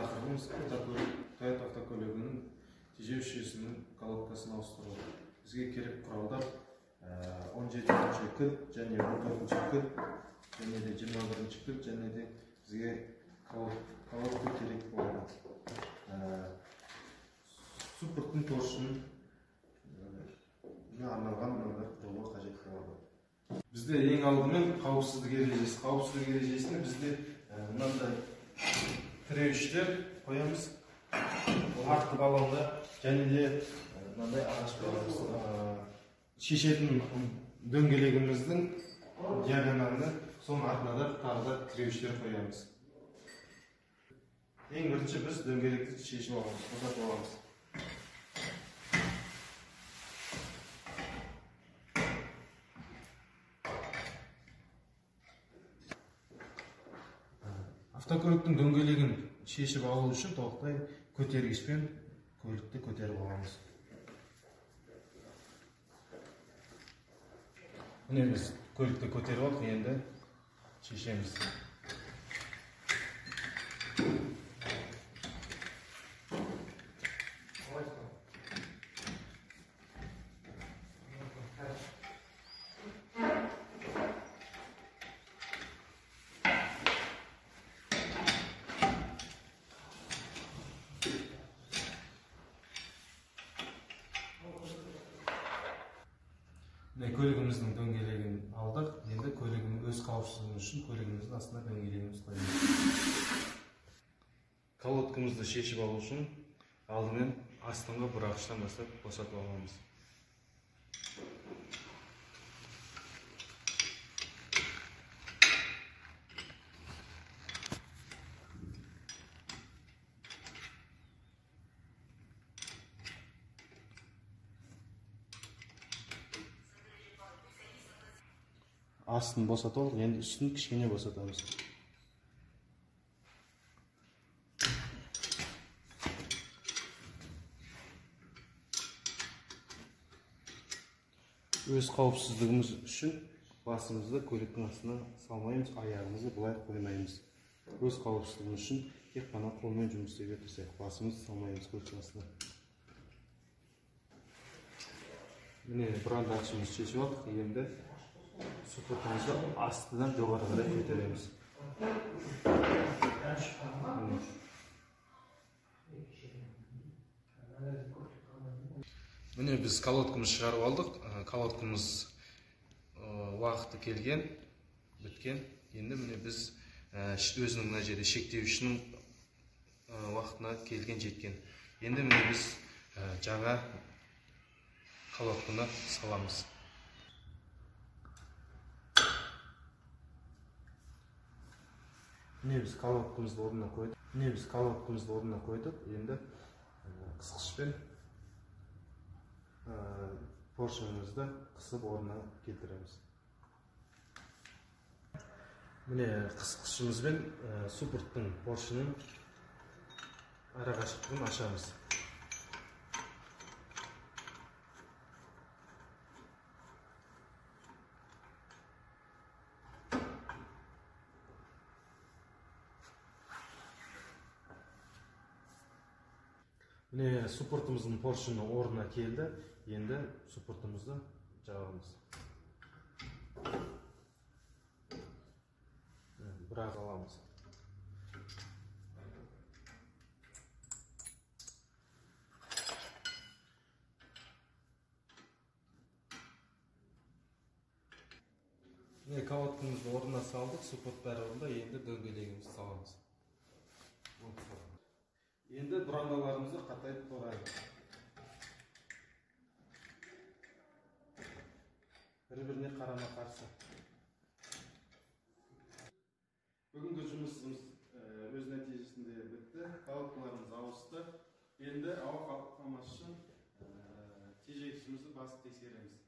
тақырыбымыз Toyota автокөлігінің тежеу жүйесінің колодкасын ауыстыру. Бізге керек құралдар 17-ші кілт және 14-ші кілт және де 21-ші кілт және де бізге колодка керек болады. Суппорттың торшының арналған мынадай құрылғы қажет болады. Бізде ең алдымен қауіпсіздік ережесі. Қауіпсіздік ережесінде бізде мынандай тіреуіштер қоямыз артқы баллонда және де мынандай ағаш қоямыз. Шешетін дөңгелегіміздің диагоналына соның артына да тағы да тіреуіштер қоямыз. Ең бірінші біз дөңгелекті шешіп аламыз, босатып аламыз. Автокөліктің дөңгелегін шешіп алу үшін толықтай көтергішпен көлікті көтеріп аламыз. Міне біз көлікті көтеріп алдық, енді шешеміз. Көлігіміздің дөңгелегін алдық. Енді көлігіміз өз қауіпсіздігіміз үшін көлігіміздің астына дөңгелегімізді қоямыз. Колодкамызды шешіп алу үшін алдымен астыңғы бұрағыштан бастап босатып аламыз. Астын босатып алдық, енді үстін кішкене босатамыз. Өз қауіпсіздігіміз үшін басымызды көліктің астына салмаймыз, аяғымызды былай қоймаймыз. Өз қауіпсіздігіміз үшін тек қана қолмен жұмыс істеуге тырысайық, басымызды салмаймыз көліктің астына. Міне бұрандағышымызды шешіп алдық, енді суппортымызды астынан жоғары қарай көтереміз. Міне біз колодкамызды шығарып алдық. Колодкамыз уақыты келген, біткен. Енді міне біз өзінің мына жерде шектеуішінің уақытына келген, жеткен. Енді міне біз жаңа колодканы саламыз. Міне біз колодкамызды орнына қойдық. Міне біз колодкамызды орнына қойдық. Енді қысқышпен поршнімізді қысып орнына келтіреміз. Міне қысқышымызбен суппорттың поршнінің арақашықтығын ашамыз. Міне суппортымыздың поршні орнына келді. Енді суппортымызды жабамыз. Бірақ аламыз. Міне колодкамызды орнына салдық, суппорт бәрі орнында. Енді дөңгелегімізді саламыз. Енді бұрандаларымызды қатайтып ораймыз. Бір-біріне қарама-қарсы. Бүгінгі жұмысымыз өз нәтижесінде бітті. Колодкаларымыз ауысты. Енді ауа қалмас үшін тежегішімізді басып тексереміз.